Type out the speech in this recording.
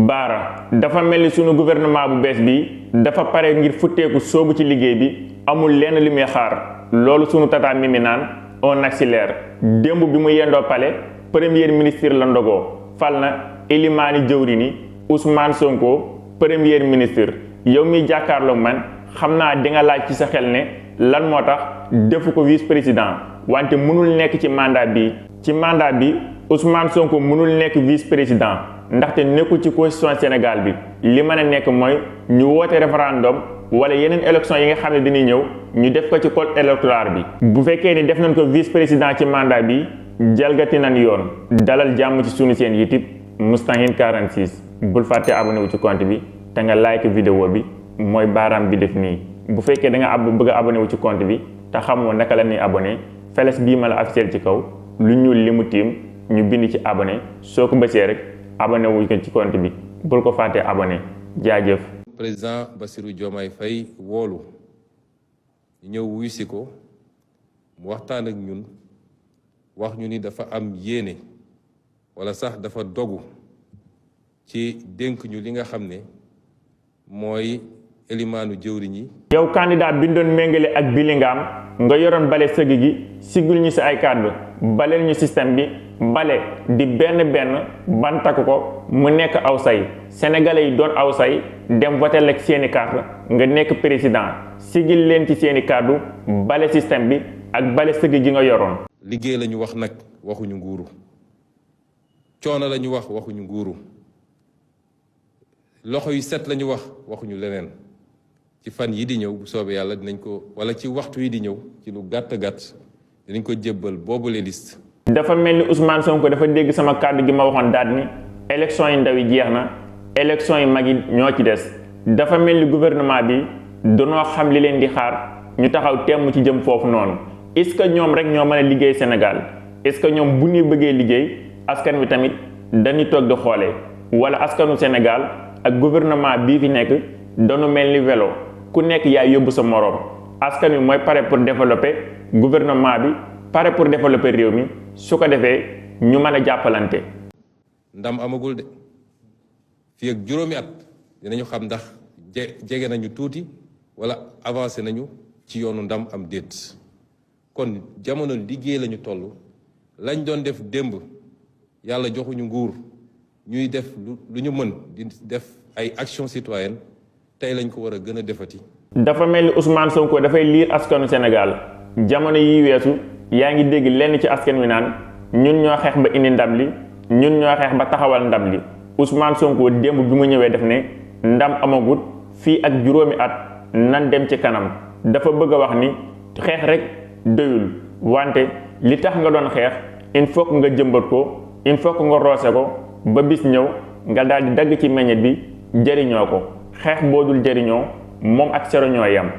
Bara dafa mel ni sunu gouvernement bu bees bi dafa pare ngir futteeku soobu ci liggéey bi amul lenn li muy xaar loolu sunu tata Mimi naan on accélère. démb bi mu yendoo pale premier ministre la ndogoo fal na Elimani Jawrini Ousmane Sonko premier ministre. yow mi jàkkaarloog man xam naa di nga laaj ci sa xel ne lan moo tax defu ko vice président wante mënul nekk ci mandat bi Ousmane Sonko mënul nekk vice président ndaxte nekkul ci constitution Sénégal bi li mën a nekk mooy ñu woote référendum wala yeneen élection yi nga xam ne dañuy ñëw ñu def ko ci code électoral bi. bu fekkee ni def nañ ko vice président ci mandat bi jalgati nañ yoon. dalal jàmm ci sunu seen YouTube Moustahine 46 bul fàtte abonné wu ci compte bi te nga like vidéo bi mooy baaraam bi def nii. bu fekkee da nga bëgg a abonné wu ci compte bi te xamoo naka la ñuy abonné feles bii ma la affiché ci kaw lu ñuul li mu tiim ñu bind ci abonné soo ko bësee rek abonné wu ko ci compte bi bul ko fàtte abonné jaajëf. président Bassirou Diomaye Faye woolu ñu ñëw wuy si ko mu waxtaan ak ñun wax ñu ni dafa am yéene wala sax dafa dogu ci dénk ñu li nga xam ne mooy élimaanu jëwriñ yi. yow candidat bi ñu doon méngale ak Bilingam nga yoroon bale sëgg gi sigul ñu si ay kàddu baleel ñu système bi bale di benn ban takk ko mu nekk aw say sénégalais yi doon aw say dem votel ak seeni carte nga nekk président sigil leen ci seeni kàddu bale système bi ak bale sëgg gi nga yoroon. liggéey la ñu wax nag waxuñu nguuru coono la ñu wax waxuñu nguuru loxo yu set la ñu wax waxuñu leneen. ci fan yi di ñëw bu soobee yàlla dinañ ko wala ci waxtu yi di ñëw ci lu gàtt dinañ ko jébbal boobu les liste. dafa mel ni Ousmane Sonko dafa dégg sama kàddu gi ma waxoon daal ni élection yi ndaw yi jeex na élection yi mag yi ñoo ci des dafa mel ni gouvernement bi danoo xam li leen di xaar ñu taxaw temm ci jëm foofu noonu est-ce que ñoom rek ñoo mën a liggéey Sénégal est-ce que ñoom bu ñuy bëggee liggéey askan wi tamit dañuy toog di xoolee wala askanu Sénégal ak gouvernement bii fi nekk dañu mel ni vélo. ku nekk yaay yóbbu sa moroom askan wi mooy pare pour développer gouvernement bi pare pour développer réew mi su ko defee ñu mën a jàppalante. ndam amagul de fii ak juróomi at dinañu xam ndax jege nañu tuuti wala avancé nañu ci yoonu ndam am déet kon jamono liggéey lañu toll lañ doon def démb yàlla joxuñu nguur ñuy def lu ñu mën di def ay action citoyenne tey lañ ko war a gën a defati. dafa mel ni Ousmane Sonko dafay liir askanu Sénégal jamono yi weesu yaa ngi dégg lenn ci askan wi naan ñun ñoo xeex ba indi ndam li ñun ñoo xeex ba taxawal ndam li Ousmane Sonko démb bi mu ñëwee def ne ndam amagut fii ak juróomi at nan dem ci kanam dafa bëgg a wax ni xeex rek doyul wante li tax nga doon xeex il faut que nga jëmbat ko il faut que nga roose ko ba bis ñëw nga daal di dagg ci meññet bi jëriñoo ko. xeex boo dul jëriñoo moom ak sero ñoo yam